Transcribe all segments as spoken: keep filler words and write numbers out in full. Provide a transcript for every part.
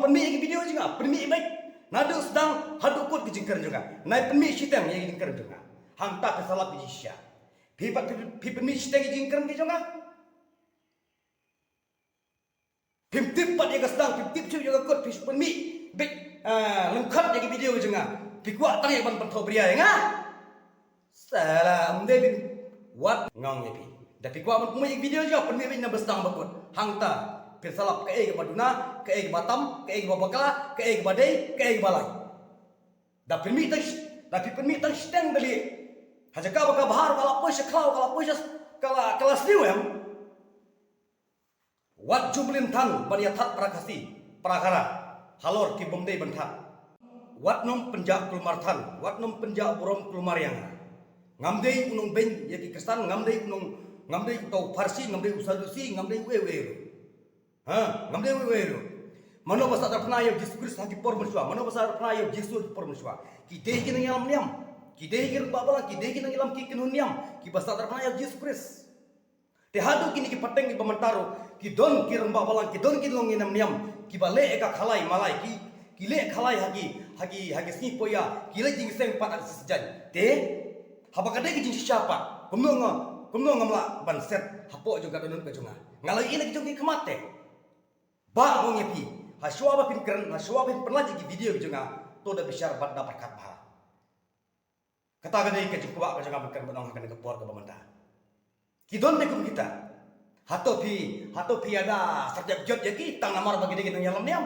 Pynmih ïa ki video jong nga, pynmih beit. Naduh sdang haduh kut ki jingkren jong nga. Nai pynmih shiteng ïa ki jingkren jong nga. Hangta phi sa lap ïa ki jingshisha. Phi pat phi, phi pynmih shiteng ïa ki jingkren ki jong nga. Phim tip pat ïa ka sdang, phim tip shuh ïa ka kut, phi pynmih beit, ah, lyngkot ïa ki video jong nga. Phi kwah tang ïa ban pynthoh bria ïa nga. Sala, ym dei phi wat ngong ïa phi. Da phi kwah ban pynmih ïa ki video jong nga, pynmih beit na ba sdang ba kut. Hangta phin sa lap kaei kaba duna, kaei kaba tam, kaei kaba bakla, kaei kaba dei, kaei kaba lai. Da pynmih tang sh-, da phi pynmih tang shiteng da lieh. Ha jaka ba ka bha ruh ka la poi sha khlaw, ka la poi sha, ka la, ka la sniew em. Wat ju mlien than ban ïa that para Khasi, para Garo halor ki bym dei ban that. Wat nym pynjah kulmar than, wat nym pynjah burom kulmar ïa nga. Ngam dei u nongbeiñ ïa ki Khristan, ngam dei u nong, ngam dei uta u Pharsi, ngam dei u Sadusi, ngam dei uei uei ruh. Ha, ngam dei uei uei ruh. Mano ba sah tyrphna ïa u Jisu Khrist ha ki por mynshuwa, mano ba sah tyrphna ïa u Jisu ha ki por mynshuwa? Ki dei ki nongïalam niam, ki dei ki rangbah balang, ki dei ki nongïalam ki kynhun niam kiba sah tyrphna ïa u Jisu Khrist. Te haduh kine ki pateng kiba mynta ruh ki don ki rangbah balang, ki don ki nongïalam niam kiba leh ïa ka khalai malai, ki, ki leh khalai ha ki, ha ki, ha ki sngi poia, ki leh jingseng pat ha ki sngi sien. Te haba ka dei ka jingshisha pat, kumno nga, kumno ngam lah ban set hapoh jong ka dohnud ka jong nga? Nga la ïohi la ki jong ki khmat te. Ba ngong ïa phi, ha shuwa ba phin kren, ha shuwa ba phin pynlait ïa ki video ki jong nga, to da bishar bad da pyrkhat bha. Kata ka dei ka jingkwah ka jong nga ban kren ban ong ha kane ka por kaba mynta. Ki don de kum kita. Hato phi, hato phi ïada serdep jot ïa ki tang namar ba ki dei ki nongïalam niam?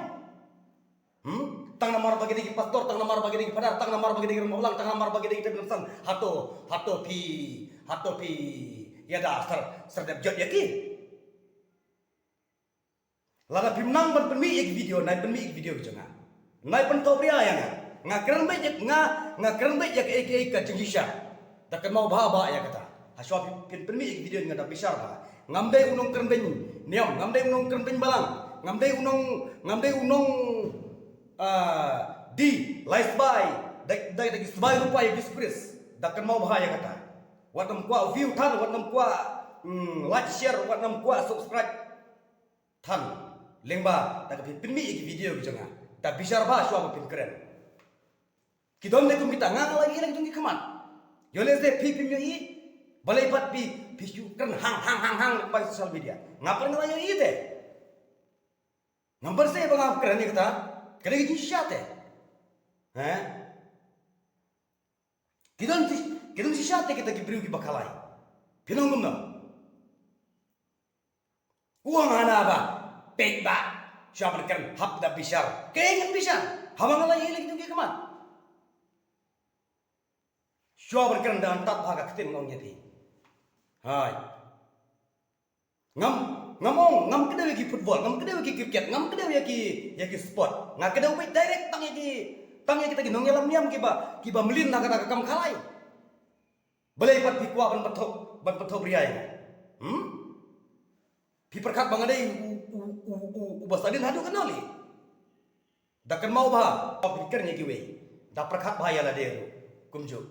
Hmm? Tang namar ba ki dei ki pastor, tang namar ba ki dei ki phadar, tang namar ba ki dei ki rangbah balang, tang namar ba ki dei ki tymmen san. Hato, hato phi, hato phi ïada ser, serdep jot ïa ki? Lada phim nang ban pynmih ïa ki video, nai pynmih ïa ki video ki jong nga. Nai pynthoh bria ïa nga. Nga kren beit ïa nga, nga kren beit ïa kaei kaei ka jingshisha. Da kynmaw bha bha ïa kata. Ha shuwa phin, phin pynmih ïa ki video nga da bishar bha. Ngam dei u nongkren beiñ niam, ngam dei u nongkren beiñ balang, ngam dei u nong, ngam dei u nong, ah, dih lai sbai da, da, da ki sbai rupa ïa u Jisu Khrist. Da kynmaw bha ïa kata. Wat nym kwah view than, wat nym kwah, mm, like, share, wat nym kwah subscribe than lyngba da ka pynmih ïa ki video ki jong nga. Da bishar bha shuwa ba phin kren. Ki don de kum kita, nga nga la ïohi la ki jong ki khmat. Ïoh lehse phi phim ïohi, balei pat phi, phi shu kren hang hang hang hang lyngba social media. Nga pat nga la ïohi te. Ngam pat seh ba nga kren ïa kata. Ka dei ka jingshisha te. He? Ki don shi-, ki don shisha te kita ki briew kiba khalai. Phin ong kumno? U ong hana ba peit ba, shuwa ban kren hap da bishar. Kaei ngan bishar? Haba nga la ïohi la ki jong ki khmat. Shuwa ban kren da ntat bha ka ktien nga ong ïa phi. Hai. Ngam, ngam ong, ngam kdew ïa ki football, ngam kdew ïa ki cricket, ngam kdew ïa ki, ïa ki sport. Nga kdew beit direct tang ïa ki, tang ïa kita ki nongïalam niam kiba, kiba mlien na kata ka kam khalai. Balei pat phi kwah ban pynthoh, ban pynthoh bria ïa nga? Hmm? Phi pyrkhat ba nga dei u, u, u, u, uba sah dien haduh katno lei? Da kynmaw bha, phi kren ïa kiwei. Da pyrkhat bha ïa lade ruh kumjuh.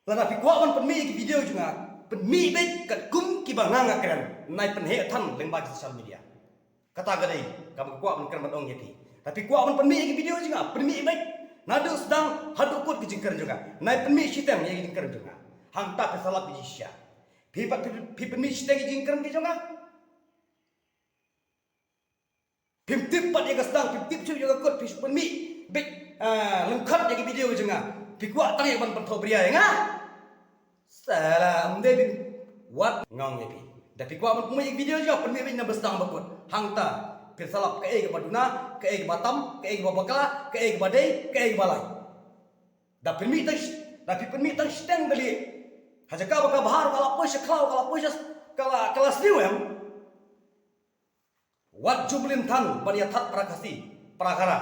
Lada phi kwah ban pynmih ïa ki video jong nga, pynmih beit katkum kiba nga nga kren, nai pynheh than lyngba ki social media. Kata ka dei kaba nga kwah ban kren ban ong ïa phi. Lada phi kwah ban pynmih ïa ki video jong nga, pynmih beit. Naduh sdang haduh kut ki jingkren jong nga. Nai pynmih shiteng ïa ki jingkren jong nga. Hangta phin sa lap ïa ki jingshisha. Phi pat phi, phi pynmih shiteng ïa ki jingkren ki jong nga. Phim tip pat ïa ka sdang, phim tip shuh ïa ka kut, phi shu pynmih beit, ah, lyngkot ïa ki video jong nga. Phi kwah tang ïa ban pynthoh bria ïa nga. Sala, ym dei phi wat ngong ïa phi. Da phi kwah ban pynmih ïa ki video jong nga, pynmih beit na ba sdang ba kut. Hangta phin sa lap kaei kaba duna, kaei kaba tam, kaei kaba bakla, kaei kaba dei, kaei kaba lai. Da pynmih tang sh-, da phi pynmih tang shiteng da lieh. Ha jaka ba ka bha ruh ka la poi sha khlaw, ka la poi sha, ka la, ka la sniew em. Wat ju mlien than ban ïa that para Khasi, para Garo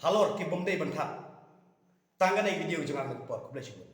halor ki bym dei ban that. Tang kane ka video jong nga ha kane ka por, khublei shibun.